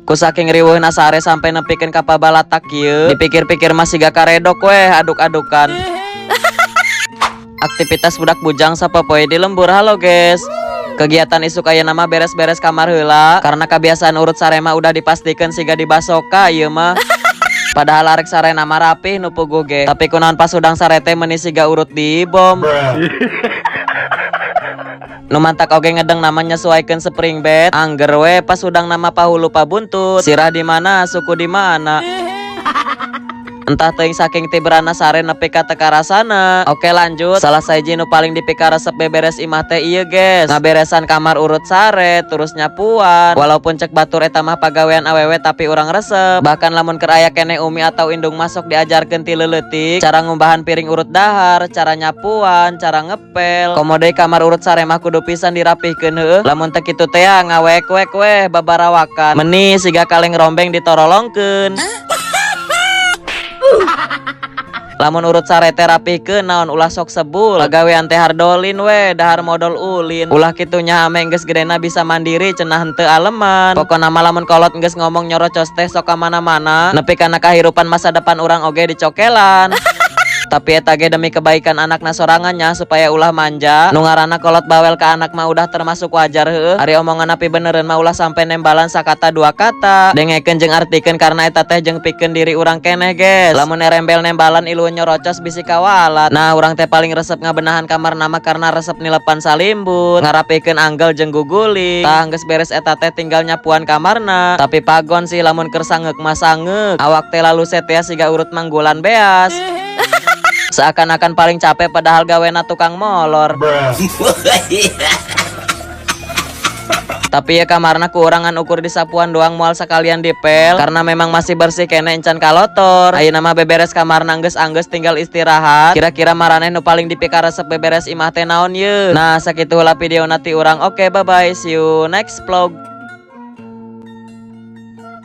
Ku saking riweuhna sare sampe nepikeun ka pabalatak kieu, dipikir-pikir mah siga karedok weh aduk-adukan. Aktivitas budak bujang sapopoe di lembur. Halo guys. Kegiatan isuk ayeuna mah beres-beres kamar heula karena kebiasaan urut sare mah udah dipastikeun siga dibasoka ieu mah. Padahal arek sarena mah rapih nu puguh ge. Tapi kunaon pas hudang sare teh meuni siga urut di bom. Nu mantak oge ngedeng nama nyesuaikeun spring bed. Angger we pas hudang nama pahulu pabuntut. Sirah di mana, suku di mana. Entah teuing saking tiberana sare nepi ka teu karasana. Oke, lanjut. Salah sahiji nu paling dipikaresep beberes imah teh ieu, guys. Ngaberesan kamar urut sare, terus nyapuan. Walaupun cek batur eta mah pagawean awewe, tapi urang resep. Bahkan lamun keur aya keneh umi atau indung mah sok diajarkeun ti leuletik cara ngumbahan piring urut dahar, cara nyapuan, cara ngepel. Komo deui kamar urut sare mah kudu pisan dirapihkeun, heueuh. Lamun teu kitu teh ya ngawek-wek weh babarawakan. Meni siga kaleng rombeng ditorolongkeun. Lamun urut sare teh rapihkeun naon, ulah sok sebul. Pagawean teh hardolin we, dahar modol ulin. Ulah kitu nya, ame geus gedena bisa mandiri cenah, henteu aleman. Pokona mah lamun kolot geus ngomong nyorocos teh sok ka mana-mana, nepi kana kahirupan masa depan urang oge dicokelan. Tapi eta ge demi kebaikan anakna sorangannya supaya ulah manja. Nu ngaranna kolot bawel ke anak mah udah termasuk wajar, heueuh. Ari omongan api beneran mah ulah sampai nembalan sakata dua kata. Dengekeun jeung artikeun karena eta teh jeung pikeun diri urang keneh, guys. Lamun erembel nembalan ilu nyorocos bisi kawalat. Nah, urang teh paling resep ngabenahan kamar nama karena resep nilepan salimbut, ngarapikeun anggel jeung guguling. Tah, geus beres eta teh tinggal nyapuan kamarna. Tapi pagon sih, lamun keur sangeuk mah sangeuk. Awak teh lalu setia siga urut manggulan beas. Seakan-akan paling capek, padahal gawena tukang molor. Tapi ya kamarna ku urang ngan ukur disapuan doang, moal sekalian dipel karena memang masih bersih keneh, encan kalotor. Ayeuna mah beberes kamarna geus anggeus, tinggal istirahat. Kira-kira maraneh nu paling dipikaresep beberes imah teh naon ye? Nah, sakitu heula video ti urang. Oke, bye bye, see you next vlog.